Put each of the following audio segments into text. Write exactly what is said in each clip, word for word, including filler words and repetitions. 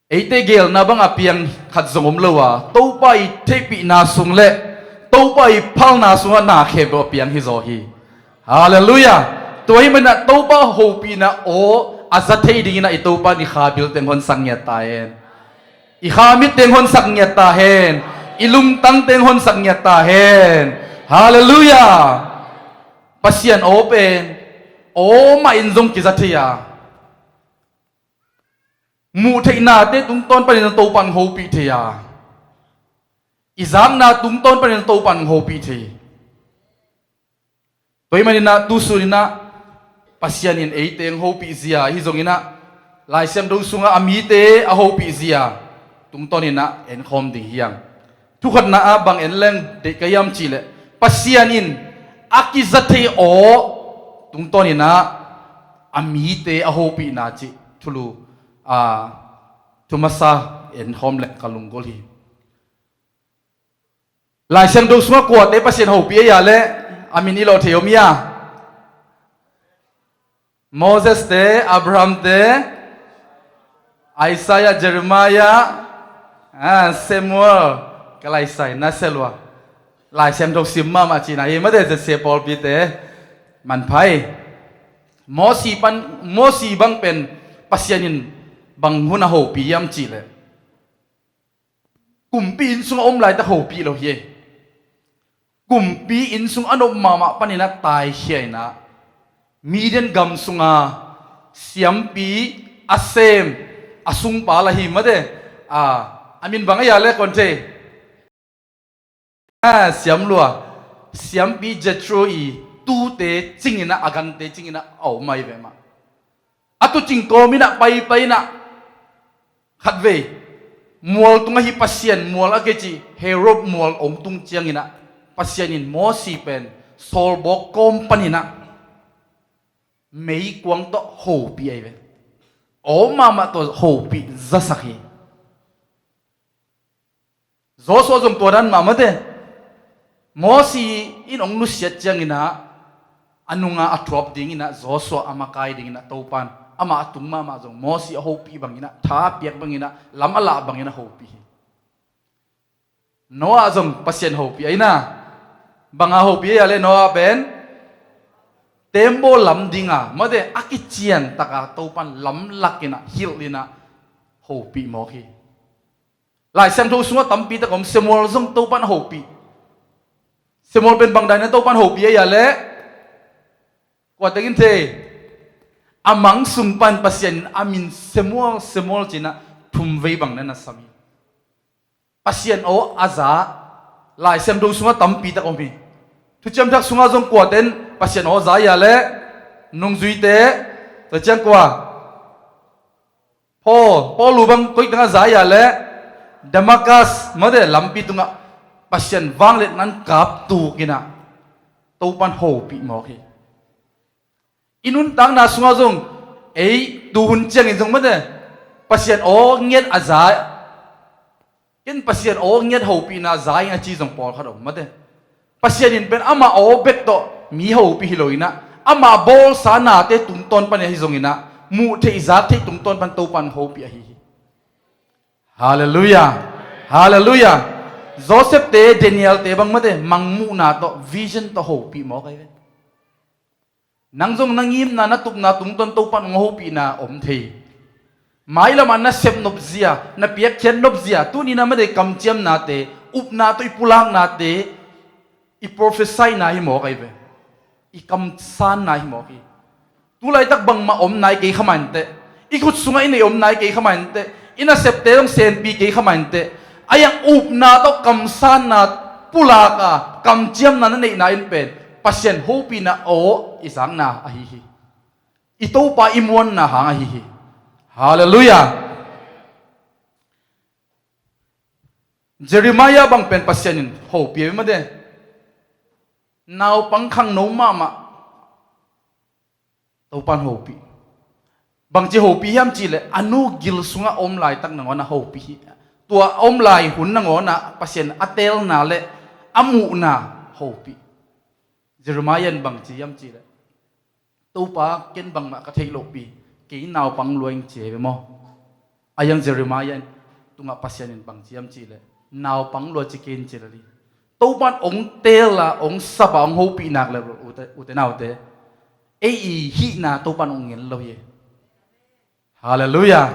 Eite geelna bang a piang khat zong om lo a, Topa i theihpihna sung le Topa i phalna sungah na khempeuh a piang hi zaw hi. Halleluiah. Tua hi maninah Topa hopihna aw a za thei dinginah i Topa in i kha bil teng honsak ngiat ta hen. I kha mit teng honsak ngiat ta hen. I lungtang teng honsak ngiat ta hen. Halleluiah. Pasian aw pen aw mah in zong kiza thei a, muh theihnate tungtawn panin Topa in hopih thei a, i zakna tungtawn panin Topa in hopih thei. Tua hi maninah tusuninah Pasian in eite hong hopih zia ahi zonginah Lai Siangtho sungah a mite a hopih zia tungtawninah enkhawm ding hiang. Thukhatna ah bang en leng deih ka hiam cihleh Pasian in a kiza thei aw tungtawninah a mite a hopihna cih thulu a thumasa enkhawm leng ka lunggulh hi. Lai Siangtho sungah kuate Pasian hopih a hia le a min i lawh thei om hia? Moses te, Abraham te, Isaiah, Jeremiah, ah, Samuel, ka laisai na selua. Lai Siangtho sim mahmah cihna hi mate, zese pawlpite manphai. Mosi pan, Mosi bang pen Pasian in bang hun a hopih hiam cihleh kumpi inn sungah om laitak hopih lo hi. Kumpi inn sung a nop mahmah paninah taikhia inah Midian gam sunga siampi a sem a sungpa la hi mate. A, a min bang a hia le kon thei? A, siamlua, siampi Jethro i tute cinginah a gante cinginah a om ahi ve mah. A tucing kawminah paipainah khatvei mual tungah hi Pasian mual a kei cih Horeb mual ong tung cianginah Pasian in Mosi pen sawlbawk kawm paninah meikuang tawh hopih ahi ve. Aw mahmah tawh hopih zasak hi. Joshua zong tua dan mah mate. Mosi in ong nusiat cianginah a nunga a thuap dinginah Joshua a makai dinginah Topan amah a tung mahmah zong Mosi a hopih banginah tha a piak banginah lam a lah banginah hopih hi. Noah zong Pasian hopih ahi na. Banga hopih ahi a le Noah pen tembaw lam dinga mate a kician taka Topan lamlakinah hilhinah hopih mawk hi. Lai Siangtho sungah tampi tak om. Samuel zong Topan a hopih. Samuel pen bangdaina Topan hopih ahi a le kua tengin thei? A mang sung pan Pasian in a min Samuel, Samuel cinah thumvei bang na na sam hi. Pasian aw a za Lai Siangtho sungah tampi tak om hi. Thuciam Thak sungah zong kuaten Pasian aw za ahi a le nungzuite, tua ciang kua Paul, Paul uh bang koitangah za ahi a le Damascus mate lampi tungah Pasian vangliatna in kap tukinah Topan hopih mawk hi. I nuntakna sungah zong ei tuhun ciangin zong mate Pasian aw ngiat a za, ken Pasian aw ngiat hopihna za ing a ci zong pawlkhat om mate. Pasian in pen amah aw bek tawh mi hopih hi loinah amah bawlsa nate tungtawn pan ahi zonginah muh theih zak theih tungtawn pan Topan hopih ahi hi. Halleluiah. Halleluiah. Joseph te, Daniel te bang mate mangmuhna tawh vision tawh hopih mawk ahi ve. Nang zong na ngimna na tupna tungtawn Topan hong hopihna om thei. Mailamah na sep nopzia, na piakkhiat nopzia, tuni na mate kamciamnate, upna tawh i pulaknate, i prophesy na hi mawk ahi ve. I kamsanna hi mawk hi. Tulaitak bangmah om nai kei kha mah inteh. I khut sungah i neih om nai kei kha mah inteh. I nasepte zong senpi kei kha mah inteh. A iang upna tawh kamsanna pulaka kamciamna na neihna in pen Pasian hopihna aw i zakna ahi hi. I Topa i muanna hang ahi hi. Halleluiah. Jeremiah bang pen Pasian in hopih ahi mate. Naupang khangno mahmah Topan hopih. Bangci hopih hiam cihleh a nu gil sungah a om laitak nangawnah hopih hi. Tua a om lai hun nangawnah Pasian a teelna le a muhna hopih. Jeremiah in bangci hiam cihleh Topa ken bangmah ka theih lohpi, kei naupang lua ing ci hi ve maw? A yang Jeremiah tungah Pasian in bang ci hiam cih leh, naupang lua ci kei in ci lel hi. Topa'n ong teel a, ong sap a, ong hopih nak leh ute, ute naute, ei i hihna Topa'n ong ngen lo hi. Halleluiah.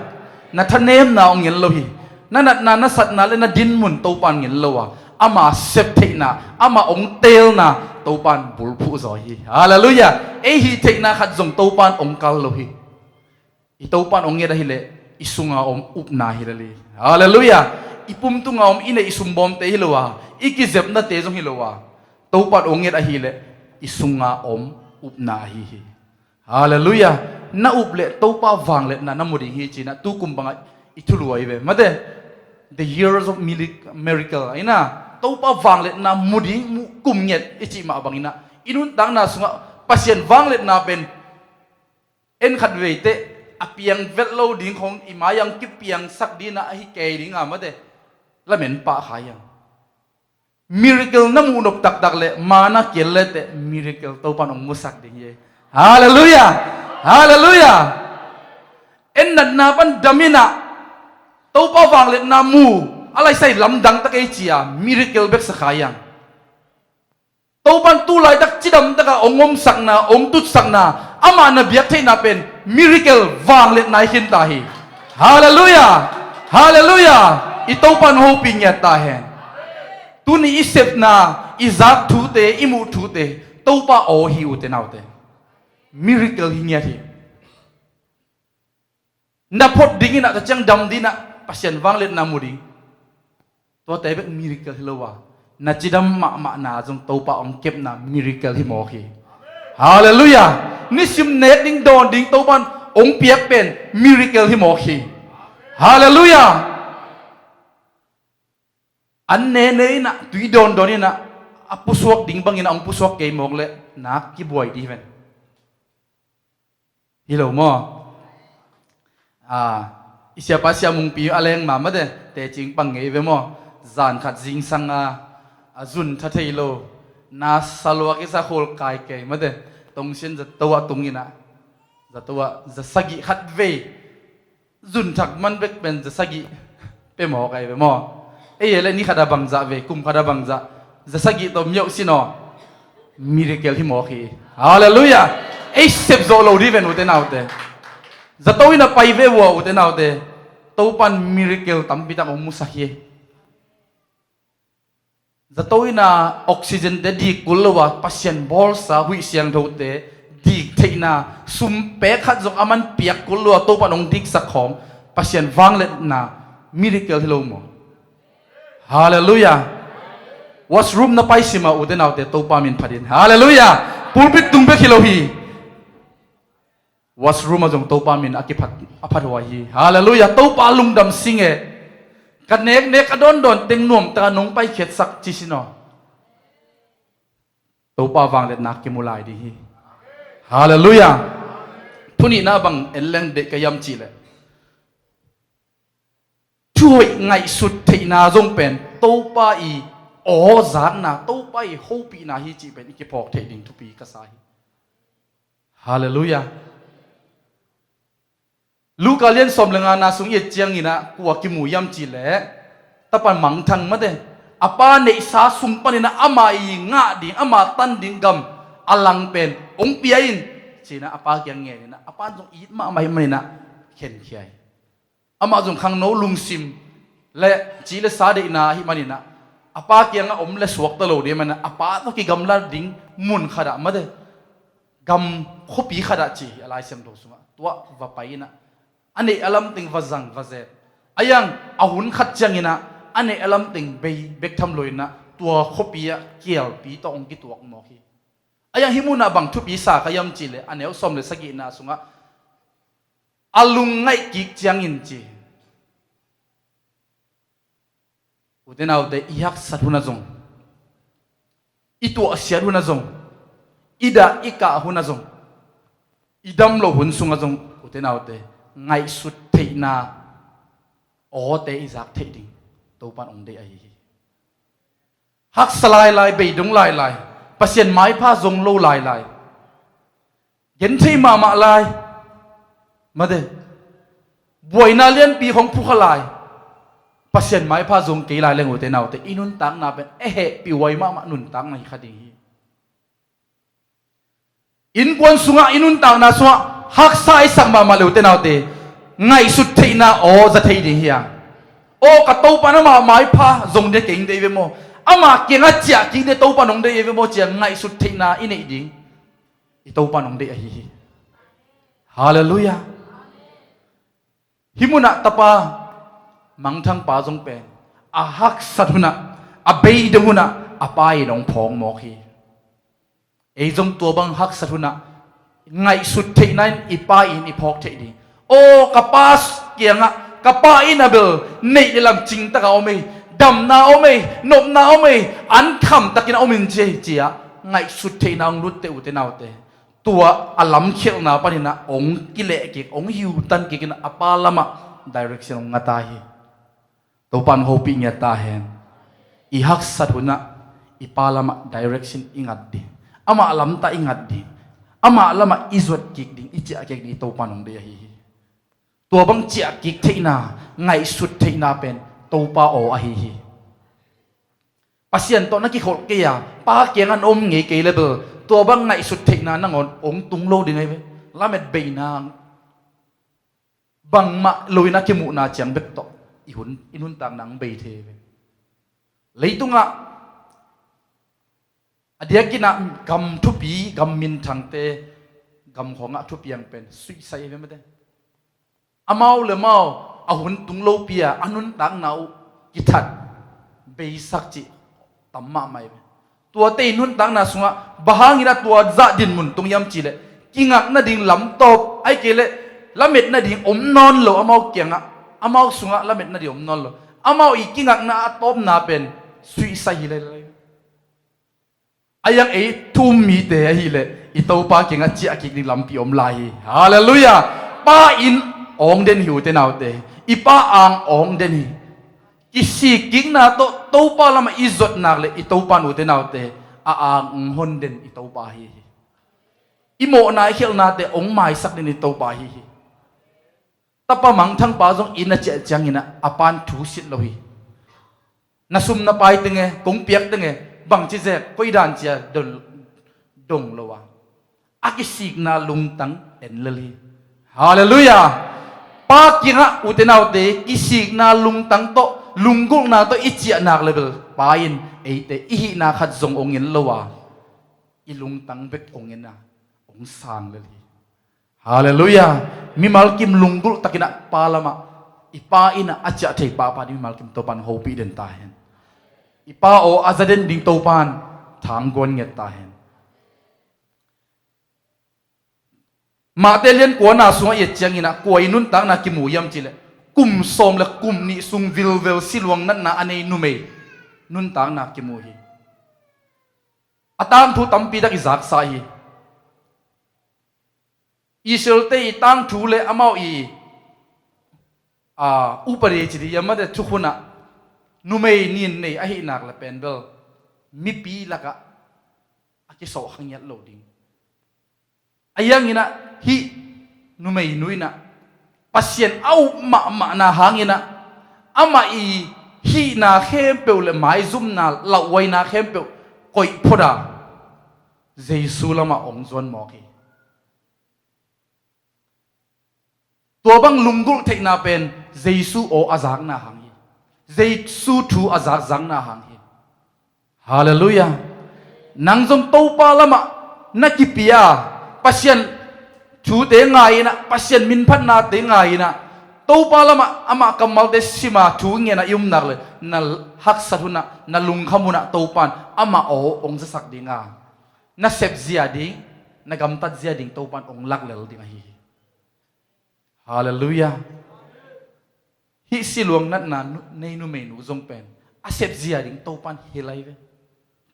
Na thanemna ong ngen lo hi. Na natna, na satna leh na dinmun Topa'n ngen lo a, ama sep theihna, ama ong teelna Topa'n bulphuh zaw hi. Halleluiah. Ei hih theihna khat zong Topa'n ong kal lo hi. I Topa'n ong nget ahih leh i sunga om upna hi lel hi. Halleluiah. I pum tunga om i neih sumbawmte hi lo a, i kizepnate zong hi lo a, Topa'n ong nget ahih leh i sunga om upna ahi hi. Halleluiah. Na up leh Topa vangliatna na mu ding hi ci-in ah tukum bangah i thulu ahi ve. Mate, the years of mili-, miracle. Ahi na, Topa vangliatna mu ding, mu kum ngiat i cih mah bangin ah, i nuntakna sungah Pasian vangliatna pen en khat vei teh a piang vet lo ding khong, i mai-ah kipiangsak ding in ah ahi kei ding a, mate, lamen pah kha hi hang. Miracle na muh nop taktak leh, manna kiel leh teh miracle Topa'n ong musak ding hi. Halleluiah. Halleluiah. En natna pan dam in ah Topa vangliatna mu, a laisai lamdang tak ei ci a, miracle bek sa kha hi hang. Topa'n tu laitak cidam takin ong omsakna, ong tutsakna, amah na biak theihna pen miracle vangliatna hi khin ta hi. Halleluiah. Halleluiah. I Topa'n hopih ngiat ta hen. Tuni i sepna, i zak thute, i muh thute Topa aw hi, ute naute. Miracle hi ngiat hi. Na phot ding in ah, tua ciang dam ding in ah, Pasian vangliatna mu ding, tuate bek miracle hi lo a, na cidam mahmahna zong Topa ong kepna miracle hi mawk hi. Halleluiah. Nisim nek ding, dawn ding Topa'n ong piak pen miracle hi mawk hi. Halleluiah. An nene in ah, tui dawndawn in ah, a pusuak ding bangin ah ong pusuak kei mawk leh nak kibuai ding hi ven. Hi lo maw? A, i siapa Sia Mungpi a leng ma, mate, teci pang ngei ve maw? Zan khat zingsang a, a zun tha thei lo, na sa lua kisa khol kai kei, mate, tongsian zato ah tung in ah, zato ah za sagih khat vei zun thak man bek pen za sagih pia mawk ahi ve maw? Ei e leh ni khat a bangzah vei, kum khat a bangzah, za sagih tawh miauh sin aw, miracle hi mawk hi. Halleluiah. Ei sep zawh lo ding ven, ute naute. Zato in ah pai ve uh a, ute naute. Topa'n miracle tampi tak ong musak hi. Zato in ah oxygen te dik kul lo a, Pasian bawlsa huih siangthote dik theihna, sum pek khat zong aman piak kul lo a, Topa'n ong diksak khawm, Pasian vangliatna miracle hi lo maw? Halleluiah. Washroom na pai sim a, ute naute, Topa min phat in. Halleluiah. Pulpit tung bek hi lo hi. Washroom ah zong Topa min a kiphat, a phat huai hi. Halleluiah. Topa lungdam sing e. Ka neknek, ka dawndawn teng nuam takin nong paikhiatsak ci sin aw. Topa vangliatna kimu lai ding hi. Halleluiah. Thu nihna bang en leng deih ka hiam cih leh, thuhoih ngaihsut theihna zong pen Topa i aw zakna, Topa i hopihna hi cih pen i kiphawk theih ding thupi ka sa hi. Halleluiah. Luka lian sawm le ngana sung i et ciangin ah kua kimu hiam cih leh, tapa mangthang, mate, a pa neihsa sung panin ah ama i ngah ding, ama tan ding gam a lang pen ong pia in, ci-in ah a pa kiang ngen in ah, a pa zong it mahmah ahih manin ah khenkhia hi. Amah zong khangno lungsim le ci le sa deihna ahih manin ah, a pa kiangah om le suakta lo ding ahih manin ah, a pa tawh kigamla ding mun khat ah, mate, gam khuapi khat ah ci hi a Lai Siangtho sungah. Tua va pai in ah, a neih a lamteng va zang va zet. A hiang a hun khat ciangin ah, a neih a lamteng bei bek tham lo in ah, tua khuapi ah kialpi tawh ong kituak mawk hi. A hiang hih mun ah bang thupi sa ka hiam cih leh, a neu sawm le sagihna sungah, a lungngaih kik ciangin ci. Ute naute, i haksat hun ah zong, i tuahsiat hun ah zong, i dah i kah hun ah zong, i dam loh hun sungah zong, ute naute, ngaihsut theihna awte i zak theih ding Topa'n ong deih ahi hi. Haksa lailai, beidong lailai, Pasian maipha zong lo lailai, genthei mahmah lai, mate, Buaina lianpi hong phukha lai, Pasian maipha zong kei lai leng ute naute, i nuntakna pen a hehpih huai mahmah nuntakna hi kha ding hi. Innkuan sungah, i nuntakna sungah haksa i sak mahmah le ute naute, ngaihsut theihna aw za thei ding hi a. Aw, ka Topa in amah maipha zong dia keng deih ve maw? Amah kiangah ciah kik dia Topa in hong deih ve maw? Cia ngaihsut theihna i neih ding i Topa in hong deih ahi hi. Halleluiah. Hih munah tapa mangthangpa zong pen a haksat hunah, a beidong hunah a pa in hong phawk mawk hi. Ei zong tua bang haksat hunah ngaihsut theihna in i pa in i phawk theih ding. Aw, ka pa kiangah, ka pa in a bel neih le lam cingtaka om ei, damna om ei, nopna om ei, an khamtakin a om in ci ei, ci-a ngaihsut theihna hong lutte ute naute, tua a lamkhialhna paninah hong kileh kik, hong hiutan kikinah a pa lamah direction hong ngata hi. Topa in hopih ngiat ta hen. I haksat hunah i pa lamah direction i ngat ding, amah lamtah i ngat ding, amah lamah i zuat kik ding, i ciah kik ding i Topa in hong deih ahi hi. Tua bang ciah kik theihna, ngaihsut theihna pen Topa aw ahi hi. Pasian tawh na kikholh kei a, pa kiangah na om ngei kei le bel, tua bang ngaihsut theihna nangawn hong tung lo ding ahi ve. Lamet beihna bangmah loin a kimuhna ciang bek tawh i hun, i nuntakna hong bei thei ve. Leitungah a diakinah gam thupi, gam minthangte, gam khawngah thupiang pen suicide ve mate. Amau le mau a hun tung lopi a, a nuntakna uh kithat, beisak cih tam mahmah hi ve. Tuate i nuntakna sungah bang hangin a tua zah dinmun tung hiam cihleh, kingak nading lamtawp, ahih kei leh lamet nading om nawn lo, amau kiangah, amau sungah lamet nading om nawn lo. Amau i kingakna a tawpna pen suicide hi lailai. A iang ei thu um mite ahileh i Topa kiangah ciah kik ding lampi om lai hi. Halleluiah. Pa in awng den hi ute naute. I pa ang awng den hi. Kisik kikna tawh Topa lamah i zuat nak le i Topa in ute naute, a ang hong hon den i Topa ahi hi. I mawhna i khialhnate hong maisak den i Topa ahi hi. Tapa mangthangpa zong inn a ciah cianginah a pan thu sit lo hi. Na sum na pai tenge, kong piak tenge, bangci zek, koi dan cia dong, dong lo a, a kisikna lungtang en lel hi. Halleluiah. Pa kiangah ute naute, kisikna lungtang tawh, lunggulhna tawh i ciah nak le bel, pa in eite i hihna khat zong hong en lo a, i lungtang bek hong en a, hong sang lel hi. Halleluiah. Mimal kim lunggulh takinah pa lamah i pa innah a ciah thei pahpah ding mimal kim Topa in hopih den ta hen. I pa aw a za den ding Topa in thangguan ngiat ta hen. Mate lian kuana sungah i et cianginah kua i nuntakna kimu hiam cihleh, kum sawm le kum nih sung vilvel siluang natna a nei numei nuntakna kimu hi. A tangthu tampi tak i zaksa hi. Israel-te i tangthu le amau i, a, upadi ci dih, amate thukhunah numei nin nei ahih nak le pen bel mipi lakah a kisawh kha ngiat lo ding. A ianginah hih numeinu innah Pasian a up mahmahna hanginah amah i hihna khempeuh le maizumna lauhuaina khempeuh koih phota Jesu lamah hong zuan mawk hi. Tua bang lunggulh theihna pen Jesu aw a zakna hang hi. Jesu thu a zakzakna hang hi. Halleluiah. Nang zong Topa lamah na kipia, Pasian thute ngai innah, Pasian minphatnate ngai innah, Topa lamah amah kammalte sima thu ngenah i umnak le na haksat hunah, na lungkham hunah Topa in amah aw hong zasak dinga, na sepzia ding, na gamtatzia ding Topa in hong laklel ding ahi hi. Halleluiah. Hih siluang natna nu-, nei numeinu zong pen a sepzia ding Topa in hil ahi ve.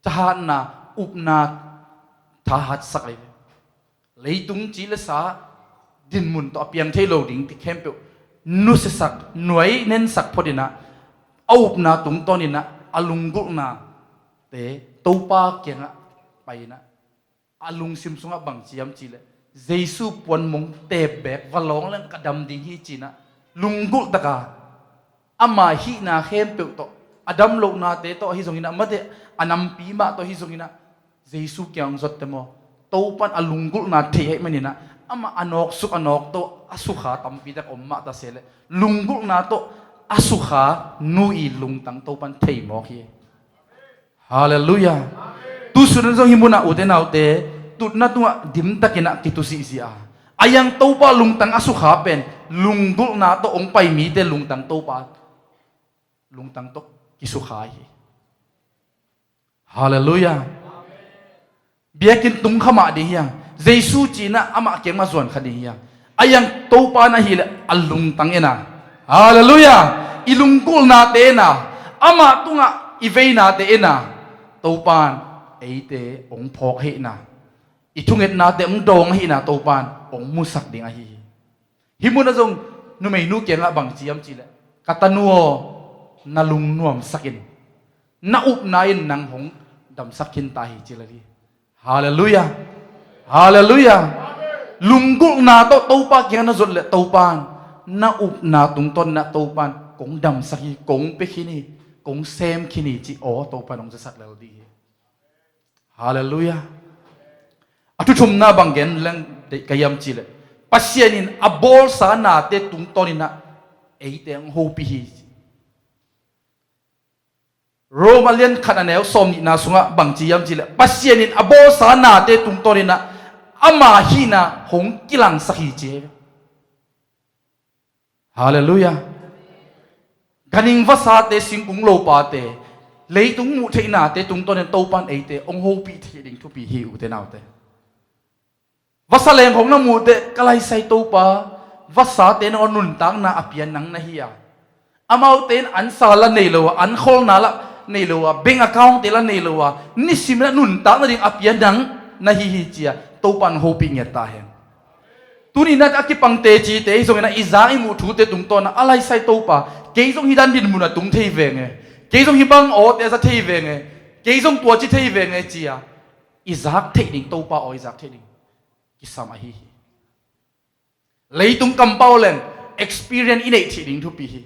Thahatna, upna thahatsak ahi ve. Leitung ci le sa dinmun tawh a piang thei lo ding ti khempeuh nusiasak, nuai nensak phot innah, a upna tungtawn innah a lunggulhnate Topa kiangah pai innah, a lungsim sungah bang ciam cihleh, Jesu puan mong teep beek va lawng leng ka dam ding hi cinah, Lunggulh taka ama hihna khempeuh tawh, a damlohnate tawh ahi zongin ah, mate, a nampi mah tawh ahi zongin ah, Jesu kiang hong zot teh maw, Topan a lunggulhna thei ahih manin ah, amah a nawksuk a nawk tawh a sukha tampi tak om mah ta se leh, lunggulhna tawh a sukha nu i lungtang Topan thei mawk hi. Halleluiah. Tu sun in zong hih munah ute naute, tutna tungah dimtakin ah kitusih zia a, a iang Topa lungtang a sukha pen lunggulhna tawh hong pai mite lungtang Topa lungtang tawh kisukha hi. Halleluiah. Biakinn tung kha mah ding hiang, Jesu cihna amah kiang mah zuan kha ding hiang. A iang Topa na hileh a lungtang en a, halleluiah, i lunggulhnate en a, amah tungah i veinate en a, Topan eite hong phawk ahihna, i thungetnate hong dawng ahihna Topan hong musak ding ahi hi. Hih munah zong numeinu kiangah bang ci hiam cihleh, ka tanu aw, na lungnuamsak in, na upna in nang hong damsak khin ta hi, ci lel hi. Halleluiah. Halleluiah. Lunggulhna tawh Topa kiangah na zot leh Topan na upna tungtawn in ah Topan kong damsak hi, kong pia khin hi, kong sem khin hi, ci aw Topan hong zasak lel ding hi. Halleluiah. A thuthumna bang gen leng deih ka hiam cihleh, Pasian in a bawlsa nate tungtawn in ah eite hong hopih hi. Rom a lian khat a neu sawm nihna sungah bang ci hiam cihleh, Pasian in a bawlsa nate tungtawn in ah ama hihna hong kilangsak hi, ci. Halleluiah. Ganhing vasate, singkung lopate, leitung muh theihnate tungtawn in Topan eite hong hopih thei ding thupi hi, ute naute. Vasa leng hong na muh teh, ka laisai Topa, vasate na nuntakna a pia nang na hi a, amaute in ansa la nei lo a, an kholna la nei lo a, bank account te la nei lo a, nisim in ah nuntak nading a pia nang na hi hi, ci a Topan hopih ngiat ta hen. Tuni in ah a kipang tecite hi zongin ah, i zak i muh thute tungtawn ah, a laisai Topa, kei zong hih dan dinmun ah tung thei veng e, kei zong hih bang awte a za thei veng e, kei zong tua ci thei veng e, ci a i zak theih ding, Topa aw i zak theih ding kisam ahi hi. Leitung kampau leng experience i neih theih ding thupi hi.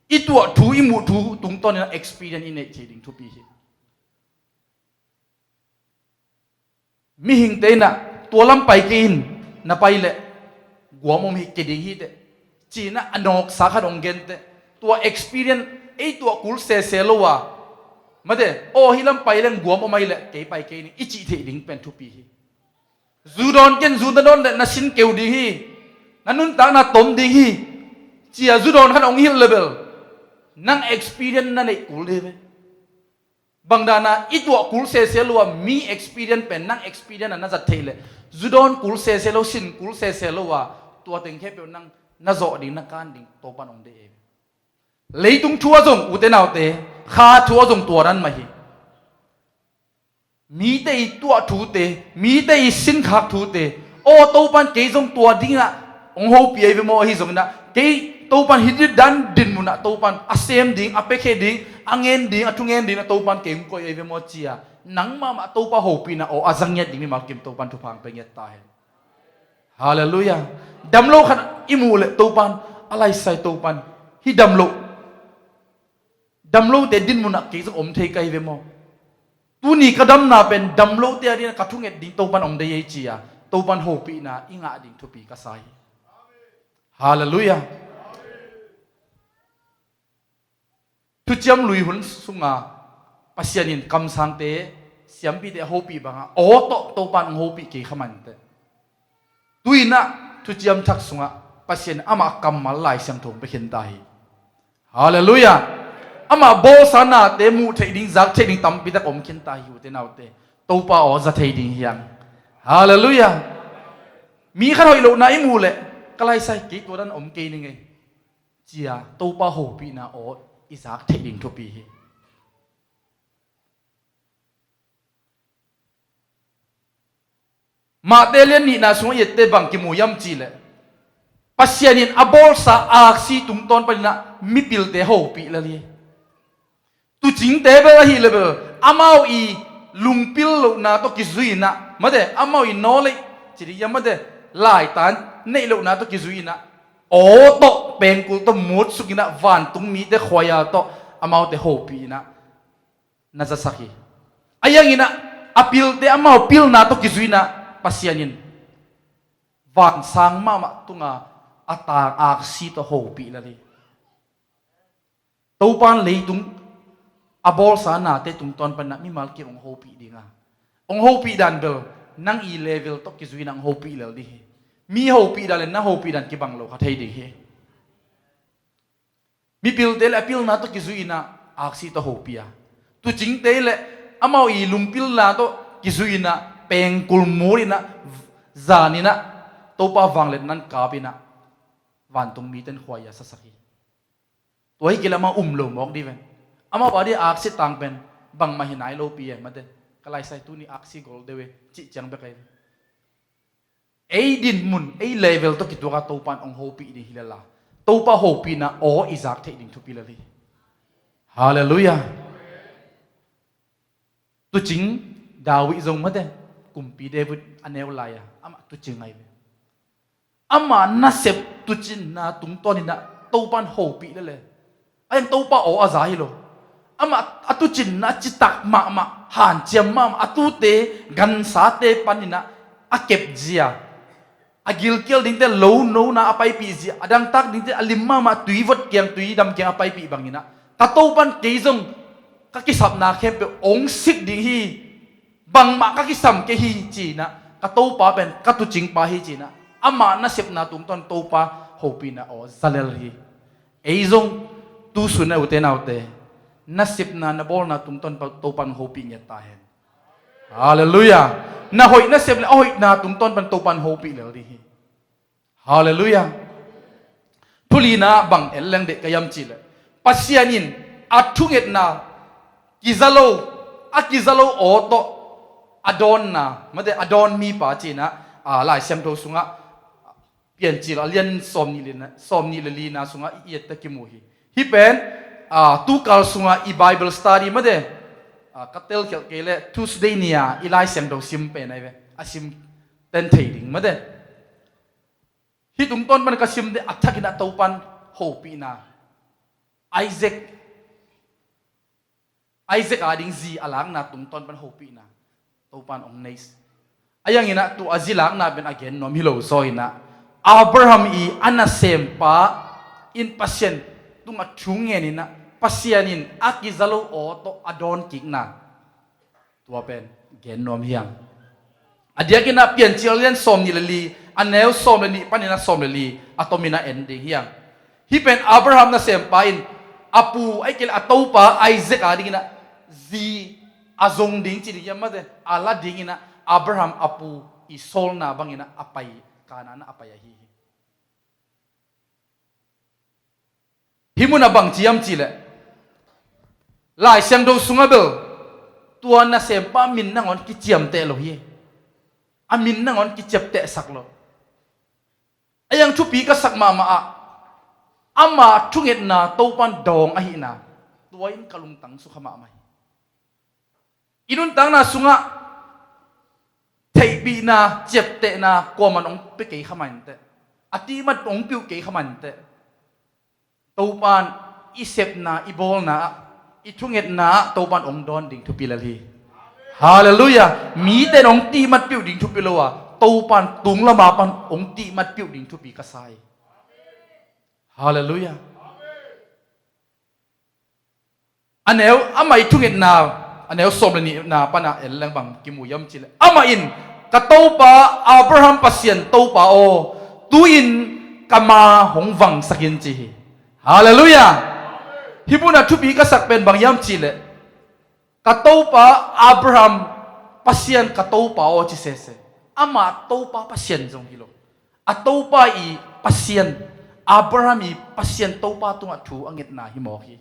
I tuah thu, i muh thu tungtawn in ah experience i neih theih ding thupi hi. Mihingte in ah tua lam pai kei in, na pai leh guam om hi, kei ding hi teh, ci-in ah a nawksa khat hong gen teh, tua experience, ei tuah kul sese lo a, mate, aw hih lam pai leng guam om ahi leh kei pai kei ning, i cih theih ding pen thupi hi. Zu dawn ken, zu na dawn leh na sin keu ding hi, na nuntakna tom ding hi, ci a zu dawn khat hong hilh leh bel nang experience na neih kul ding hi ve. Bang dan a, i tuah kul sese lo a, mi experience pen nang experience a na zat theih leh, zu dawn kul sese lo, sin kul sese lo a, tua teng khempeuh nang na zawh ding, na kan ding Topan hong deih hi. Leitung thu ah zong, ute naute, kha thu ah zong tua dan mah hi. Mite i tuah thute, mite i sinkhak thute, aw Topan kei zong tua ding in ah hong hopih ahi ve maw, ahi zongin ah kei Topan hih dan dinmun ah Topan a sem ding, a piakhia ding, a ngen ding, a thungen ding in ah Topan kei hong koih ahi ve maw, ci a nang mahmah Topa hopihna aw a za ngiat ding mimal kim Topan thupha hong pia ngiat ta hen. Halleluiah. Damlo khat i muh leh Topan, a laisai Topan, hih damlo, damlote dinmun ah kei zong om thei ka hi ve maw? Tuni ka damna pen damlote a ding in ah ka thunget ding Topan hong deih hi, ci a Topan hopihna i ngah ding thupi ka sa hi. Halleluiah. Thuciam Lui hun sunga Pasian in kamsangte, siampite a hopih banga aw tawh Topan hong hopih kei kha man teh, tu-in ah Thuciam Thak sungah Pasian in amah kammal Lai Siangtho hong pia khin ta hi. Halleluiah. Amah bawlsa nate muh theih ding, zak theih ding tampi tak om khin ta hi, ute naute. Topa aw za thei ding hi hang. Halleluiah. Mi khat hoih lohna i muh leh, ka laisai, kei tua dan om kei ning ei, ci a Topa hopihna aw i zak theih ding thupi hi. Mate lian nihna sungah i et teh bang kimu hiam cihleh, Pasian in a bawlsa aksi tungtawn panin ah mipilte hopih lel hi. Tuucingte bel ahih leh bel amau i lungpil lohna tawh kizui-in ah, mate, amau i knowledge ci ding hiam, mate, laitan neih lohna tawh kizui-in ah, aw tawh pengkul tawh mut sukinah vantung mite khuaia tawh amaute hopih inah na zasak hi. A ianginah a pilte amau pilna tawh kizuinah Pasian in vansang mahmah tunga a tang aksi tawh hopih lel hi. Topan leitung a bawlsa nate tungtawn panah mimal kiang hong hopih dinga, hong hopih dan bel nang i level tawh kizuinah hong hopih lel ding hi. Mi hopih dan le nang hopih dan kibang lo kha thei ding hi. Mipilte le a pilna tawh kizuinah aksi tawh hopih a, tucingte le amau i lungpilna tawh kizuinah pengkul mut inah zaninah Topa vangliatna kapinah vantung miten khuaia sasak hi. Tua hi kei le amau um lo mawk dih ven. Amau a dih aksi tang pen bangmah hi nai lopi e mate. Ka laisai tuni aksi gol deuh e cih ciang bek ahi ve. Ei dinmun ei level tawh kituaka Topan hong hopih ding hi lel a, Topa hopihna aw i zak theih ding thupi lel hi. Halleluiah. Tucing David zong mate, kumpi David a neu lai-a amah tucing ahi ve. Amah nasep tucinna tungtawninah Topan hopih lel e. A iang Topa aw a za hi lo. Amah a tucinna a citak mahmah, hanciam mahmah, a tute gansate paninah a kepzia, a gilkial dingte lo nona a paipihzia, a dangtak dingte a lim mahmah tui vot kiang tui dam kiang a paipih banginah ka Topan kei zong ka kisapna khempeuh hong sik ding hi. Bangmah ka kisam kei hi cinah ka Topa pen ka tucingpa hi cinah amah nasepna tungtawn Topa hopihna aw za lel hi. Ei zong tusun a ute naute, nasepna na bawlna tungtawn Topan hopih ngiat ta hen. Halleluiah. Na hoih nasep le a hoihna tungtawn pan Topan hopih lel ding hi. Halleluiah. Thulina bang en leng deh ka hiam cihleh, Pasian in a thungetna kiza lo, a kiza lo aw tawh a dawnna mate, a dawn mipa cinah a Lai Siangtho sungah Piancil a lian sawm nih le lina sungah i et ta kimu hi. Hih pen tukal sungah i Bible study mate, ka telkhialh kei le Tuesday ni-a i Lai Siangtho sim pen ahi ve. A sim ten thei ding mate. Hih tungtawn pan ka sim deh a thakin a Topan hopihna, Isaac, Isaac a ding zi a lakna tungtawn pan hopihna Topan hong nei. A ianginah tu a zi lakna pen a gen nuam hi lo zaw inah Abraham i a nasempa in Pasian tungah thu ngeninah Pasian in a kiza lo aw tawh a dawnkikna tua pen gen nuam hiam? A diakinah Piancil a lian sawm nih le li, a neu sawm le nih paninah sawm le li a tominah en ding hiam? Hih pen Abraham nasempa in a pu ahi kei le a topa Isaac a dinginah zi a zong ding ci ding hiam mate, a la dinginah Abraham a pu i sawlna banginah a pai, Kanaan ah a pai ahi hi. Hih munah bang ci hiam cihleh, Lai Siangtho sungah bel tua nasempa min nangawn kiciamteh lo hi. A min nangawn kiciaptehsak lo. A iang thupi ka sak mahmah ah ama thungetna Topan dawng ahihna tua in ka lungtang sukha mahmah hi. I nuntakna sungah theihpihna, ciaptehna kuaman hong pia kei kha mah inteh, a tihmat hong piuh kei kha mah inteh, Topan i sepna, i bawlna ah, i thungetna ah Topan hong dawn ding thupi lel hi. Halleluiah. Mite in hong tihmat piuh ding thupi lo a, Topan tung lama pan hong tihmat piuh ding thupi ka sa hi. Halleluiah. A neu, amah i thungetna, a neu sawm le nihna pana en leng bang kimu hiam cihleh, amah in, "Ka topa Abraham Pasian Topa aw, tu-in ka ma hong vangsak in," ci hi. Halleluiah. Hih munah thupi ka sak pen bang hiam cihleh, "Ka topa Abraham Pasian ka Topa aw," ci sese. Amah Topa Pasian zong hi lo. A Topa i Pasian, Abraham i Pasian Topa tungah thu a ngetna hi mawk hi.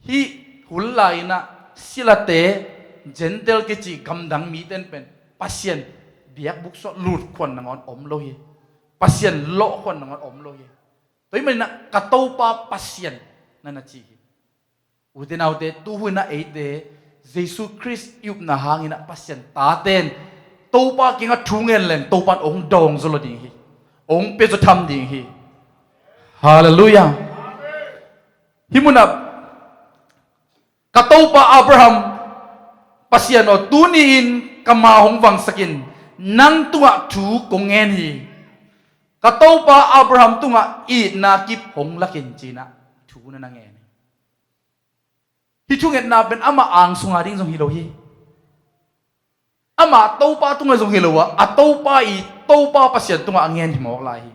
Hih hun lai-inah silate, Gentile kici gamdang mite in pen Pasian biakbuk sungah lut khuan nangawn om lo hi. Pasian lawh khuan nangawn om lo hi. Tua hih maninah ka Topa Pasian na na ci hi. Ute naute, tu huninah eite Jesu Khrist i upna hanginah Pasian tate in Topa kiangah thu ngen leng Topa in hong dawng zaw lo ding hi. hong pia zaw tham ding hi. Halleluiah. Hih munah ka topa Abraham, Pasian aw, tuni-in ka ma hong vangsak in, nang tungah thu kong ngen hi. Ka topa Abraham tungah itna kip hong lak in, ci-in ah thu na na ngen hi. Hih thungetna pen amah ang sunga ding zong hi lo hi. Amah topa tungah zong hi lo a, a topa i topa Pasian tungah a ngen hi mawk lai hi.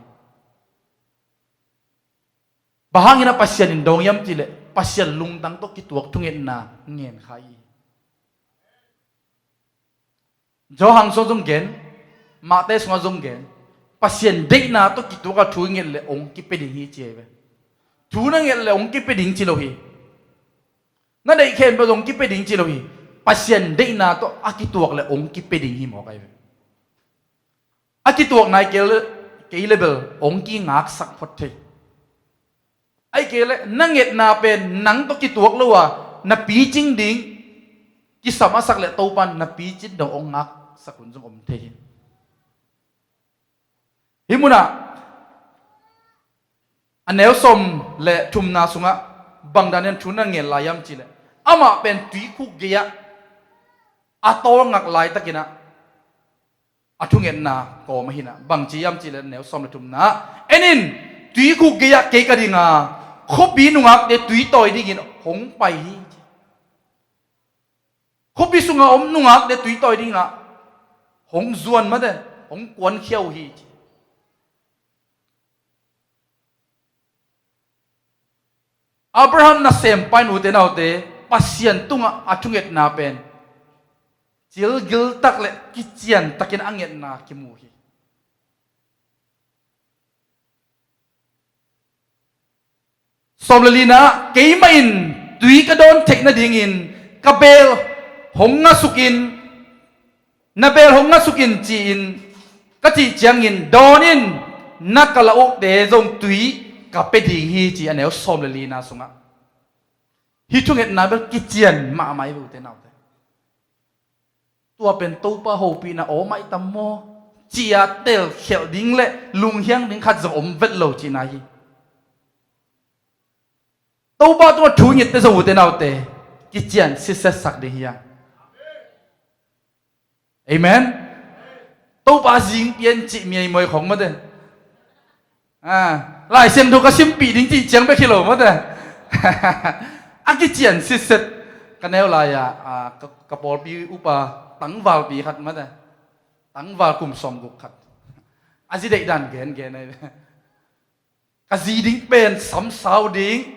Bang hangin a Pasian in dawng hiam cih leh Pasian lungtang tawh kituak thungetna ngen kha hi. Johan sungah zong gen, Matthai sungah zong gen, Pasian deihna tawh kituak a thu i nget leh hong kipia ding hi, ci hi ve. Thu na nget leh hong kipia ding ci lo hi. Na deih khempeuh zong hong kipia ding ci lo hi. Pasian deihna tawh a kituak leh hong kipia ding hi mawk ahi ve. A kituak nai kei le, kei le bel hong kingaksak phot thei. Ahih kei leh na ngetna pen nang tawh kituak lo a, na picing ding kisam a sak leh Topa'n na picin dong hong ngaksak hun zong om thei hi. Hih munah a neu sawm le thumna sungah bang danin thu na ngen lai hiam cih leh, amah pen tuikhuk gei-ah a tawlngak laitakin ah a thungetna kawm ahi-in ah, bang ci hiam cih leh neu sawm le thumna ah, "En in, tuikhuk gei-ah kei ka ding a, khuapi nungakte tui tawi dingin hong pai hi," ci. Khuapi sunga om nungakte tui tawi dingah hong zuan mate, hong kuankhia uh hi, ci. Abraham nasempa in, ute naute, Pasian tungah a thungetna pen cilgil tak le kician takin a ngetna kimu hi. Sawm le lina, "Keimah in tui ka dawn theih nadingin ka beel hong ngasukin, na beel hong ngasukin ci-in ka cih ciangin, dawn in, na kal a ukte zong tui ka pia ding hi," ci a neu sawm le lina sungah. Hih thungetna bel kician mahmah hi ve, ute naute. Tua pen Topa hopihna aw maitam maw, ci-a telkhialh ding le lunghiang ding khat zong om vet lo cihna hi. Topa tungah thu i ngette zong, ute naute, kician sitset sak ding hi a. Amen. Topa zing pian cih miaimuai khong mate. Ah, Lai Siangtho ka simpih ding cih ciang bek hi lo mate. A kician sitset. Ka neu lai-a, ah, ka, ka pawlpi upa tangvalpi khat mate. Tangval kum sawmguk khat. A zi deih dan gengen ahi. Ka zi ding pen sam sau ding,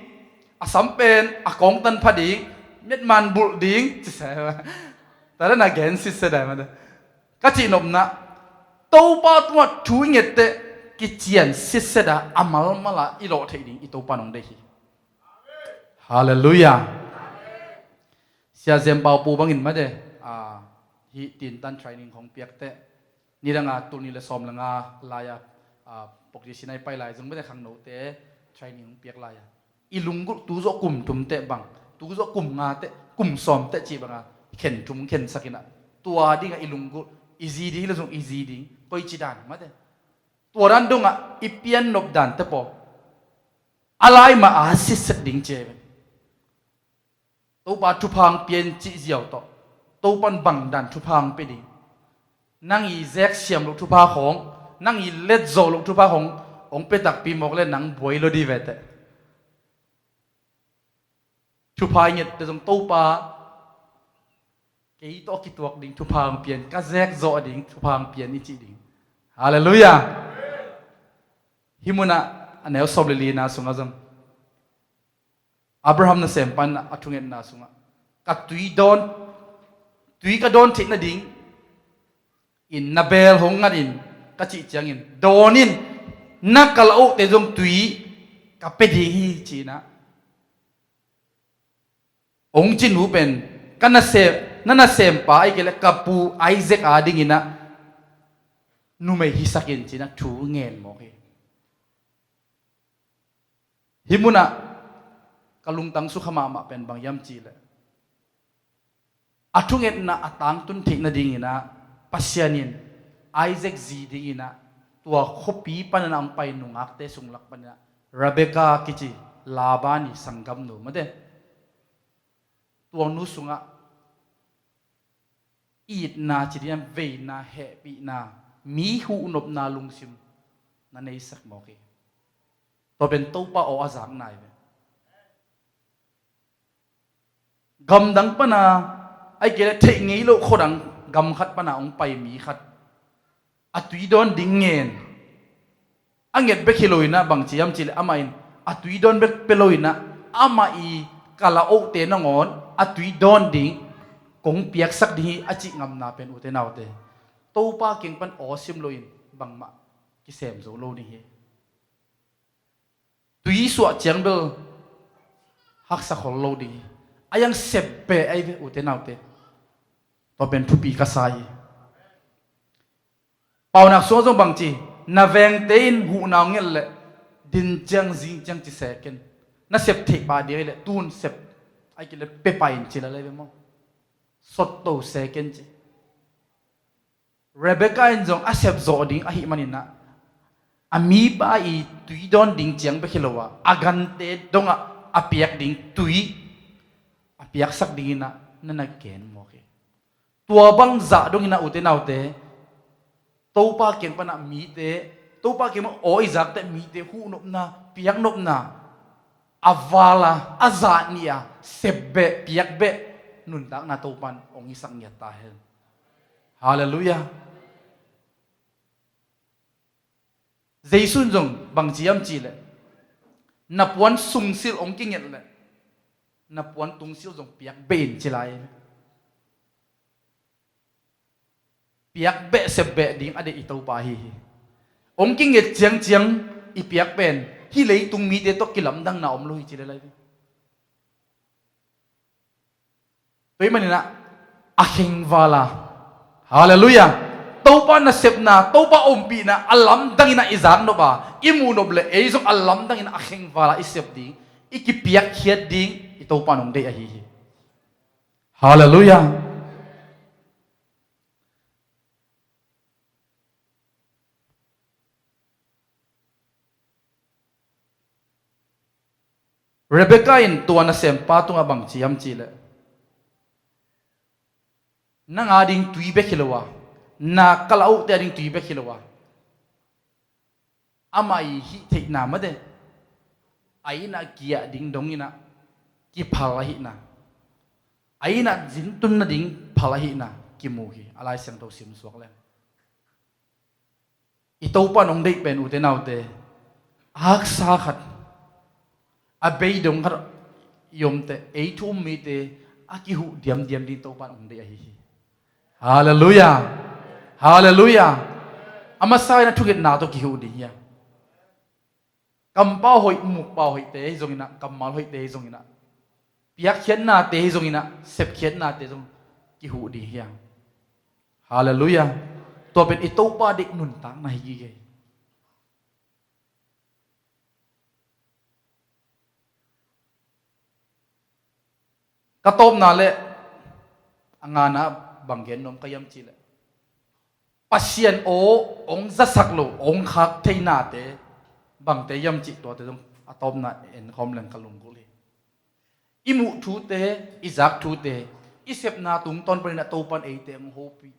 a sam pen a kawngtan pha ding, miatman bulh ding, ci sa. Tua dan a gen sitset a mate. Ka cihnopna, Topa tungah thu i ngette kician sitset a, a malmal a i lawh theih ding i Topa nong deih hi. Halleluiah. Sia Zem Pau Pu bangin mate, ah, hih tintan training hong piak teh, nidanga tul nih le sawm le nga lai-a, ah, Pokji Sinai pai lai zong mate, khangnote training hong piak lai-a, i lunggulh tu zawh kum thum teh bang, tu zawh kum nga teh, kum sawm teh cih banga khen thum khen sak in ah, tua dingah i lunggulh, i zi ding hi le zong i zi ding, koici dan mate, tua dan dongah i pian nop dan te pawl a lai mah a sitset ding ci hi ve. Topa thupha hong pia in cih ziau tawh, Topa'n bang dan thupha hong pia ding, nang i zek siam loh thupha khawng, nang i let zawh loh thupha khawng hong pia takpi mawk le nang buai lo dih ve teh. Thupha i ngette zong, Topa, kei tawh kituak ding thupha hong pia in, ka zek zawh ding thupha hong pia in i cih ding. Halleluiah. Hih munah a neu sawm le lina sungah zong Abraham nasempa in a thungetna sungah, ka tui dawn, tui ka dawn theih nadingin na beel hong ngat in ka cih ciangin, dawn in, na kal a ukte zong tui ka pia ding hi, ci-in ah, hong ci nu pen ka nasem, na nasempa ahih kei leh ka pu Isaac a dingin ah numei hisak in, ci-in ah thu ngen mawk hi. Hih munah ka lungtang sukha mahmah pen bang hiam cih leh, a thungetna a tangtun theih nadingin ah Pasian in Isaac zi dingin ah tua khuapi panin a hong pai nungakte sung lak panin ah Rebekah kici Laban i sanggamnu mate, tua nu sungah itna ci ding, veina, hehpihna, mi huhnopna lungsim na neisak mawk hi. Tua pen Topa aw a zakna hi ve. Gamdang pana, ahih kei leh theih ngei loh khuadang gam khat pana hong pai mi khat a tui dawn ding ngen a nget bek hi lo in ah, bang ci hiam cih leh amah in a tui dawn bek pia lo in ah, amah i kal a ohte nangawn a tui dawn ding kong piaksak ding hi a cih ngamna pen, ute naute, Topa kiang pan aw sim loin bangmah kisem zo lo ding hi. Tui suah ciang bel haksa khol lo ding hi. A iang sep beh ahi ve, ute naute. Tua pen thupi ka sa hi. Paunak sungah zong bangci, na vengte in huhna hong nget leh din ciang zing ciang ci se ken. Na sep theih pah ding ahih leh tun sep, ahih kei leh pia pah in ci lel ahi ve maw. Sotto se ken ci. Rebekah in zong a sep zawh ding ahih manin ah, a mipa i tui dawn ding ciang bek hi lo a, a gante dongah a piak ding tui a piaksak dingin ah na na gen mawk hi. Tua bang zah dongin ah, ute naute, Topa kiang panah mite, Topa kiang pan aw i zakte mite huhnopna, piaknopna a val a, a zah nih a, sep beh, piak beh nuntakna Topa in hong hisak ngiat ta hen. Halleluiah. Jesu in zong bang ci hiam cih leh, na puan sungsilh hong kinget leh na puan tungsilh zong piak beh in ci lai. Piak beh sep beh ding a deih i Topa ahi hi. Hong kinget ciangciang i piak pen hih leitung mite tawh kilamdanna om lo hi ci lel ahi hi. Tua ahih manin ah a khengval a, halleluiah, Topa nasepna, Topa ompihna a lamdangin ah i zaknop a, i muhnop leh ei zong a lamdangin ah a khengval a i sep ding, i kipiakkhiat ding i Topa in hong deih ahi hi. Halleluiah. Rebekah in tua nasempa tungah bang ci hiam cih leh, nang a ding tui bek hi lo a, na kal a ohte a ding tui bek hi lo a, amah i hih theihna mate, a inn ah kiah ding dongin ah kiphal ahihna, a inn ah zintun nading phal ahihna kimu hi, a Lai Siangtho sim suak leng. I Topa in hong deih pen, ute naute, a haksa khat, a beidong khat i omte, ei thu um mite a kihuh diamdiam ding Topa in hong deih ahi hi. Halleluiah. Halleluiah. A masa in a thungetna tawh kihuh ding hi a. Kampau hoih, mukpau hoihte hi zongin ah, kammal hoihte hi zongin ah, piakkhiatnate hi zongin ah, sepkhiatnate zong kihuh ding hi a. Halleluiah. Tua pen i Topa deih nuntakna hi gige. Ka tawpna le a ngana bang gen nuam ka hiam cih leh, Pasian aw hong zasak lo, hong khak theihnate bangte hiam cih tuate zong a tawpna en khawm leng ka lunggulh hi. I muh thute, i zak thute, i sepna tungtawn panin a Topa in eite hong hopih.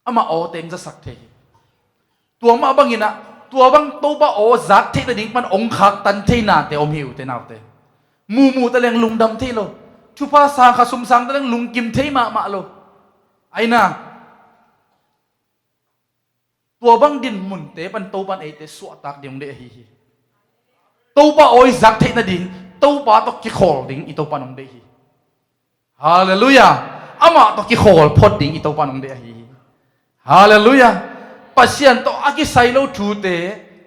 Amah aw teng zasak thei hi. Tua mah bangin ah, tua bang Topa aw zak theih nading pan hong khaktan theihnate om hi, ute naute. Muhmuh taleng lungdam thei lo. Thupha sang kha sum sang taleng lungkim thei mahmah lo. Aina. Tua bang dinmunte pan Topa in eite suahtak ding hong deih ahi hi. Topa aw i zak theih nading, Topa tawh kikhawl ding i Topa in hong deih hi. Halleluiah. Amah tawh kikhawl phot ding i Topa in hong deih ahi hi. Halleluiah. Pasian tawh a kisai lo thute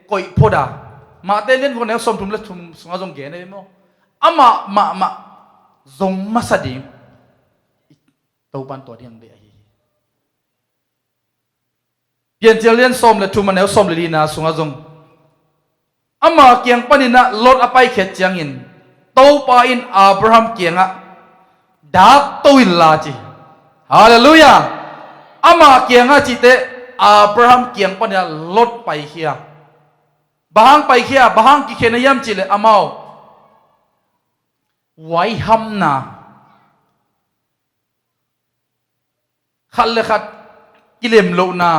koih phot a, Mate lian kua neu sawmthum le thum sungah zong gen ahi maw? Amah mahmah zong masa ding i Topa in tua ding hong deih ahi hi. Piancil lian sawm le thum a neu sawm le lina sungah zong, ama kiang panin ah Lot a paikhiat ciangin Topa in Abraham kiangah, dak to inla ci. Halleluiah. Ama kiangah cihte, Abraham kiang panin ah Lot paikhia. Bang hang paikhia, bang hang kikhen a hiam cihleh amau huaihamna, khat le khat kilemlohna,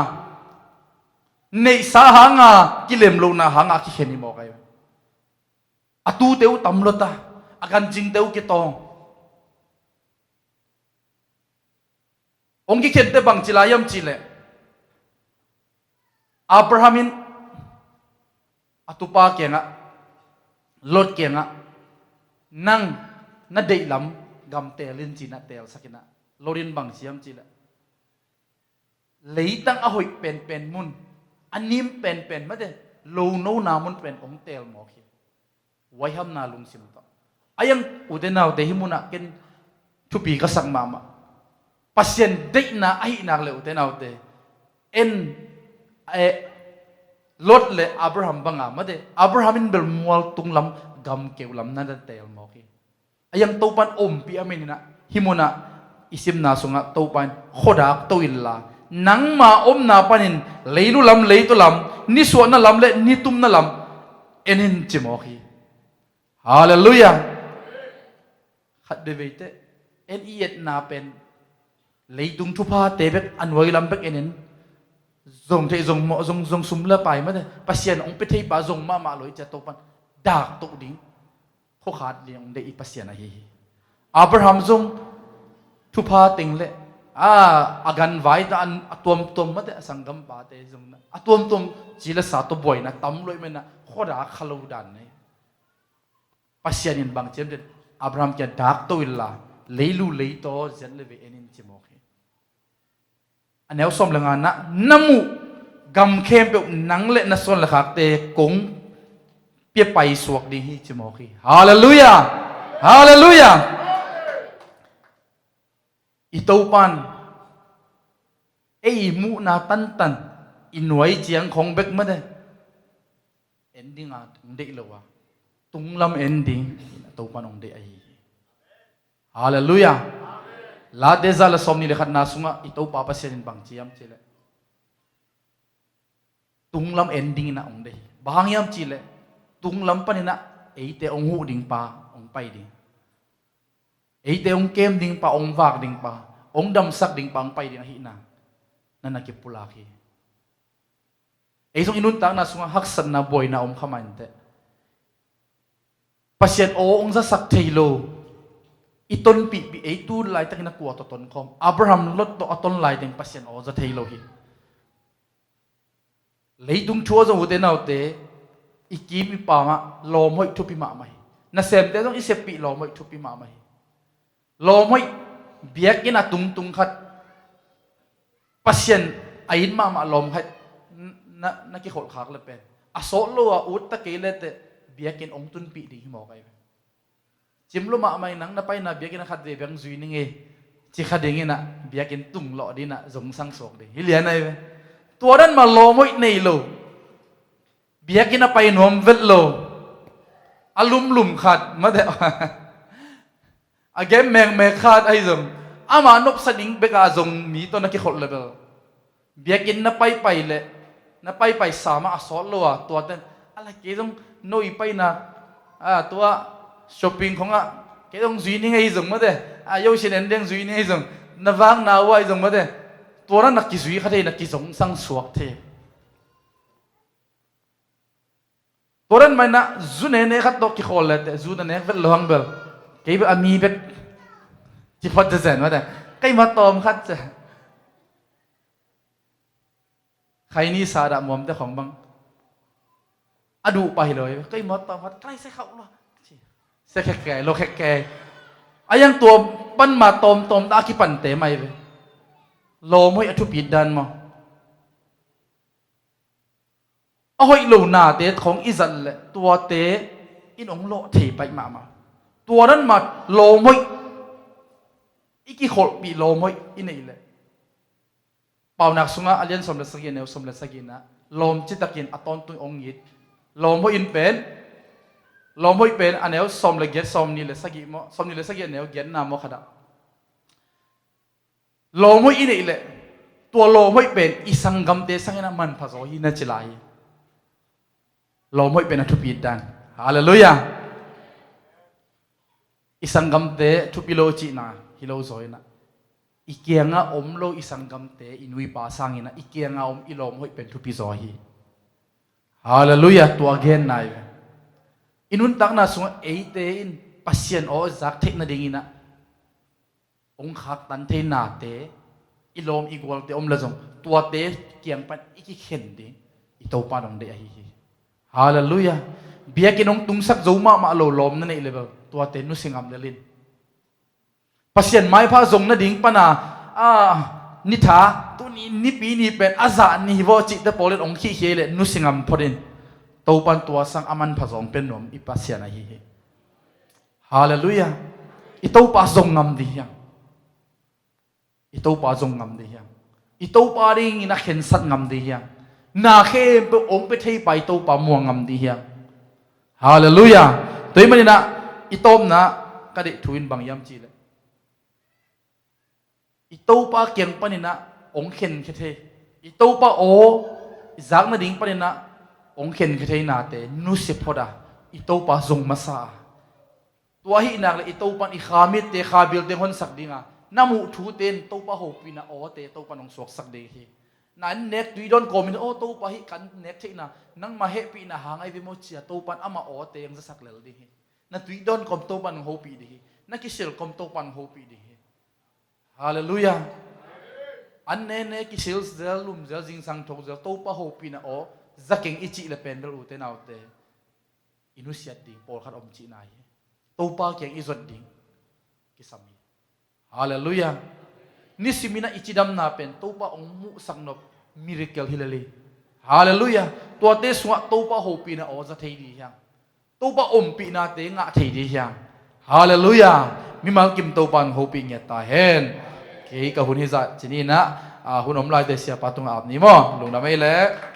neihsa hanga kilemlohna hanga kikhen hi mawk ahi. A tute uh tam lua ta, a gancingte uh kitawng. Hong kikhente bangci lai hiam cihleh Abraham in a tupa kiangah, Lot kiangah, nang na deihlam gam teel in ci-in ah teelsak in ah, Lot in bang ci hiam cihleh leitang a hoih penpen mun, a nim penpen mate, lonona mun pen hong teel mawk hi. Huaihamna lungsim tawh. A hiang ute naute, hih munah ken thupi ka sak mahmah. Pasian deihna ahih nak le ute naute, en, eh, Lot le Abraham banga mate, Abraham in bel mual tunglam, gam keulam na na teel mawk hi. A hiang Topan ompih a meninah, hih munah i simna sungah Topa in khuadak to inla, nangma omna panin leilu lam, leitu lam, nisuahna lam le nitumna lam en in ci mawk hi. Halleluiah. Khat veveite en i etna pen leitung thuphate bek, a nuai lam bek enin, zong theih zong mawh, zong, zong sum le pai mate, Pasian hong pia theipa zong mahmah lo i cia Topan dak toh ding, khuakhat ding hong deih i Pasian ahi hi. Abraham zong thupha teng le a, a ganvai ta, a tuamtuam mate, a sanggampate zong na a tuamtuam ci le sa tawh buaina tam lo i menah khuadak kha lo dan nei. Pasian in bang ci hiam cihleh Abraham kiang dak to inla, leilu leitaw ziat le vei en in ci mawk hi. A neu sawm le nganah, na muh gam khempeuh nang le na suan le khakte kong pia paisuak ding hi ci mawk hi. Halleluiah. Halleluiah. I Topan ei i muhna tantan, i nuai ciang khong bek mate, en dinga hong deih lo a, tunglam en ding Topan hong deih ahi hi. Halleluiah. Late za le sawmnih le khatna sungah i Topa Pasian in bang ci hiam cihleh tunglam en dingin ah hong deih hi. Bang hang hiam cihleh tunglam paninah eite hong huh dingpa hong pai ding, eite hong kem dingpa, hong vak dingpa, hong damsak dingpa hong pai ding ahihna na na kipulak hi. Ei zong i nuntakna sungah haksatna, buaina om kha mah inteh, Pasian aw hong zasak thei lo. I tonpihpih, ei tu laitakin a kua tawh tonkhawm? Abraham, Lot tawh a ton laiteng Pasian aw za thei lo hi. Leitung thu a zong ute naute, i kim i pamah lawmhoih thupi mahmah hi. Nasemte zong i seppih lawmhoih thupi mahmah hi. Lawmhoih, biakinn a tungtung khat, Pasian a it mahmah lawm khat na, na kikholh khak le pen, a sawt lo a ut ta kei leteh biakinn hong tunpih ding hi mawk ahi ve. Cim lua mahmah in, nang na paina biakinn a khat vei bek zui ning ei, ci kha ding inah biakinn tung lawh ding inah zong sang suak ding hi lian ahi ve. Tua dan mah lawmhoih nei lo, biakinn a pai nuam vet lo, a lumlum khat mate, a gem mekmek khat ahi zong, ama nopsa ding bekah zong mi tawh na kikholh le bel, biakinn na paipai le na paipai sa mah a sawt lo a, tuate in, a la kei zong no i paina, a, tua shopping khongah kei zong zui ning ahi zong mate, a, yosin en deng zui ning ahi zong, na vakna uh ahi zong mate, tua na na kizui kha thei, na kizong sang suak thei. Tua dan mah inah zu nene khat tawh kikhawl leteh zu na nek vet lo hang bel, kei bek a mi bek ci phot zezen mate, kei mah tawm khat cia. Khaini sa dah muamte khong bang a duh pah hi lo hi. Kei mah tawm khat, kei sia khauh lo, sia khekkei lo, khekkei. A hiang tua pan mah tawmtawm dah a kipante mah hi ve. Lawmhoih a thupit dan maw? A hoih lo nate khong i zat leh tuate in hong lawh thei paih mahmah. Tua dan mah lawmhoih, i kikholhpih lawmhoih i neih leh, Paunak sungah a lian sawm le sagih, a neu sawm le sagih inah, lawm citakin a tawntung hong it. Lawmhoih in pen, lawmhoih pen a neu sawm le giat, sawmnih le sagih maw, sawmnih le sagih a neu giatna maw khat ah, lawmhoih i neih leh Tua lawm hoih pen i sanggamte sangin a manpha zaw hi na ci lai hi. Lawm hoih pen a thupi dan. Halleluiah. I sanggamte thupi lo cihna hi lo zaw inah, i kianga om lo i sanggamte, i nuipa sangin ah i kianga om i lawm hoih pen thupi zaw hi. Halleluiah. Tua gen nai ve. I nuntakna sungah eite in Pasian aw zak theih nadingin ah hong khaktan thei nate, i lawm i gualte om le zong tuate kiang pan i kikhen ding i Topa in hong deih ahi hi. Halleluiah. Biakinn hong tungsak zo mahmah lo lawm na neih le bel tuate nusia ngam lel in. Pasian maipha zong nading pana, a, ni tha, tuni nipi ni pen a zah ni hi vaw cihte pawl in hong khihkhia leh nusia ngam phot in. Topa in tua sang a manpha zong pen nuam i Pasian ahi hi. Halleluiah. I Topa zong ngam ding hiam? I Topa zong ngam ding hiam? I Topa dingin a khensat ngam ding hiam? Na khempeuh hong pia theipa i Topa muang ngam ding hiam? Halleluiah. Tua ahih maninah i tawpna ka deih thu in bang hiam cihleh, i Topa kiang paninah hong khenkhia thei, i Topa aw i zak nading paninah hong khenkhia thei nate nusia phot a, i Topa zong masa a. Tua ahih nak le i Topa in i kha mitte kha bilte honsak dinga, na muh thute in Topa hopihna awte Topa in hong suaksak ding hi. Na nek tui dawn kawmin, aw Topa, hih kan nek theihna nangma hehpihna hang ahi ve maw cia Topa in ama awte hong zasak lel ding hi. Na tui dawn kawm Topa in hong hopih ding hi. Na kisil kawm Topa in hong hopih ding hi. Halleluiah. An nene kisil zel, lum zel, zingsang thok zel, Topa hopihna aw za keng i cih le pen bel ute naute, i nusiat ding pawlkhat om cihna hi. Topa kiang i zot ding kisam hi. Halleluiah. Nisiminah i cidamna pen Topa hong muhsak nop miracle hi lel hi. Halleluiah. Tuate sungah Topa hopihna aw za thei ding hiam? Topa ompihnate ngah thei ding hiam? Halleluiah. Mimal kim Topa in hopih ngiat ta hen. Kei ka hun hi zah cininah, a, hun om laite siapa tungah ap ni maw? Lungdam ei leh.